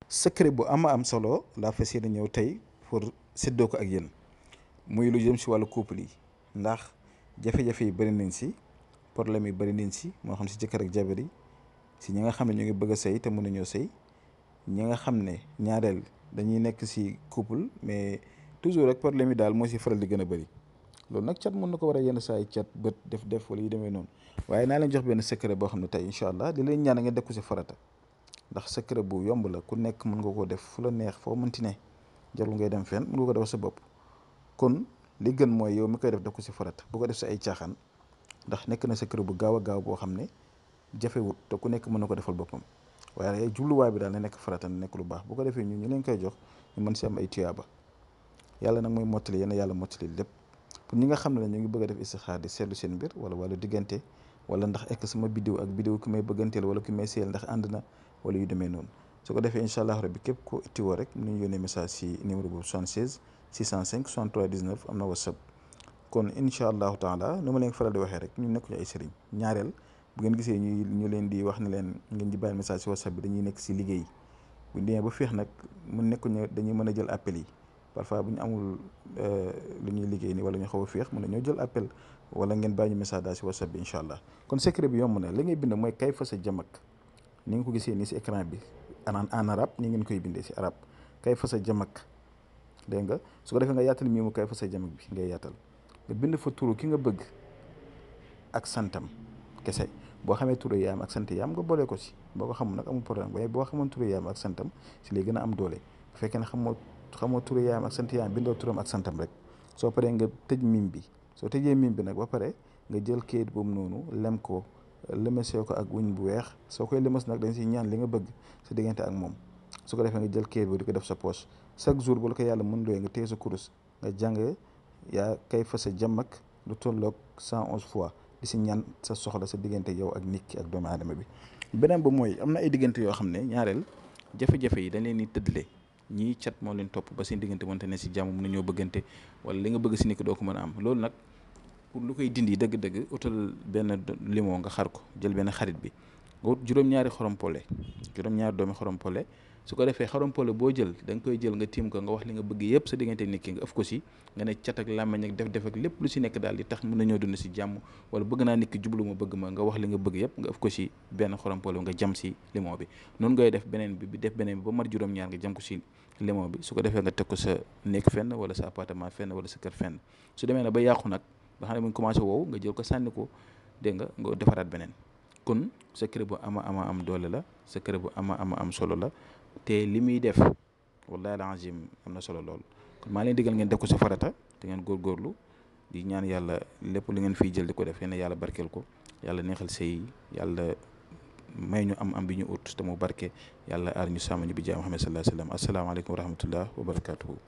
secret bu am solo laa fas yéene ñëw tey pour séddoo ko ak yéen muy lu jëm si wàllu couple yi ndax jafe-jafe yi bëri nañ si problème yi bëri nañ si moo xam si jëkkër ak jabar yi si ñi nga xam ne ñu ngi bëgg a sëy te mënuñoo sëy ñi nga xam ne ñaareel dañuy nekk si couple mais toujours rek problème yi daal moo si faral di gën a bëri loolu nag cat mën na ko war a yenn saa yi cat bët def wala yu demee noonu waaye naa leen jox benn secret boo xam ne tey incha allah di leen ñaan ngeen def ko si farata ndax secret bu yomb la ku nekk mën nga koo def fu la neex foo mënti ne jarul ngay dem fenn mën nga ko def sa bopp kon li gën mooy yow mi koy def ko si farata bu ko def si ay caaxaan ndax nekk na secret bu gaaw a gaaw boo xam ne jafewut te ku nekk mën na ko defal boppam waaye jubluwaay bi daal na nekk farata na nekk lu baax bu ko defee ñu leen koy jox ñu mën si am ay tuyaaba yàlla nag mooy mottali yéen yàlla mottali lépp pour ñi nga xam ne ñu ngi bëgg a def istixaar di seetlu seen mbir wala wàllu diggante wala ndax ek sama biddiw ak biddiw ki may bëgganteel wala ki may seel ndax ànd na wala yu demee noonu su ko defee incha allah rabbi képp ko ittiwoo rek mën nañu yónnee message si numéro boobu 76 605 63 19 am na whatsapp kon incha allahu taala nu ma leen faral di waxee rek ñu nekk ñu ay sëriñ ñaareel bu ngeen gisee ñu leen di wax ne leen ngeen di bàyyi message si whatsapp bi dañuy nekk si liggéey bu ñu demee ba féex nag mu nekkuñu dañuy mën a jël appel yi parfois bu ñu amul lu ñuy liggéey ni wala ñu xaw a féex mën na ñoo jël appel wala ngeen bàyyi ñu message daal si whatsapp bi incha allah kon secret bi yomb na li ngay bind mooy kayfa sa jamak ni nga ko gisee nii si écran bi en arabe ni ngeen koy bindee si arabe kayfa sa jamak dégg nga su ko defee nga yaatal mii mu kayfa sa jamak bi ngay yaatal nga bind fa turu ki nga bëgg ak santam kese boo xamee turu yaayam ak sant yaayam nga boole ko si boo ko xamul nag amul problème waaye boo xamoon turu yaayam ak santam si lay gën a am doole bu fekkee ne xamoo turu yaayam ak sant yaayam bindoo turam ak santam rek soo paree nga tëj mim bi soo tëjee mim bi nag ba pare nga jël kayit boobu noonu lem ko lëmasee ko ak wuñ bu weex soo koy lëmas nag dañ si ñaan li nga bëgg sa diggante ak moom su ko defee nga jël kayit boobu di ko def sa poche chaque jour bu la ko yàlla mën doy nga téye sa kurus nga jàng yaa kay fa sa jamak lu tolloog 111 fois di si ñaan sa soxla sa diggante yow ak nit ki ak doomu aadama bi beneen ba mooy am na ay diggante yoo xam ne ñaareel jafe-jafe yi dañ leen di tëddale ñii cat moo leen topp ba seen diggante wante ne si jàmm mën nañoo bëggante wala li nga bëgg si nit ki doo ko mën a am loolu nag pour lu koy dindi dëgg-dëgg utal benn limon nga xar ko jël benn xarit bi nga wut juróom-ñaari xorompole juróom-ñaari doomi xorompole su ko defee xorompole boo jël da nga koy jël nga tiim ko nga wax li nga bëgg yëpp sa diggante nit ki nga ëf ko si nga ne cat ak làmmeñ ak def ak lépp lu si nekk daal di tax mën nañoo dund si jàmm wala bëgg naa nit ki jublu ma bëgg ma nga wax li nga bëgg yëpp nga ëf ko si benn xorompole nga jam si limon bi noonu ngay def beneen bi def beneen bi ba mat juróom-ñaar nga jam ko si limon bi su ko defee nga teg ko sa nekk fenn wala sa appartement fenn wala sa kër fenn su demee na ba yàqu nag ba xam ne mu ngi commencé wow nga jël ko sànni ko dégg nga defaraat beneen kon secret bu ama am doole la secret bu ama am solo la te li muy def wallahi alazim am na solo lool kon maa leen digal ngeen def ko sa farata te ngeen góorgóorlu di ñaan yàlla lépp lu ngeen fiy jël di ko def yéen yàlla barkeel ko yàlla neexal sëy yàlla may ñu am bi ñu ut te mu barke yàlla aar ñu sàmm ñu bi jaay Muhammad sallallahu alayhi wa sallam asalaamaaleykum wa rahmatullah wa barakatuhu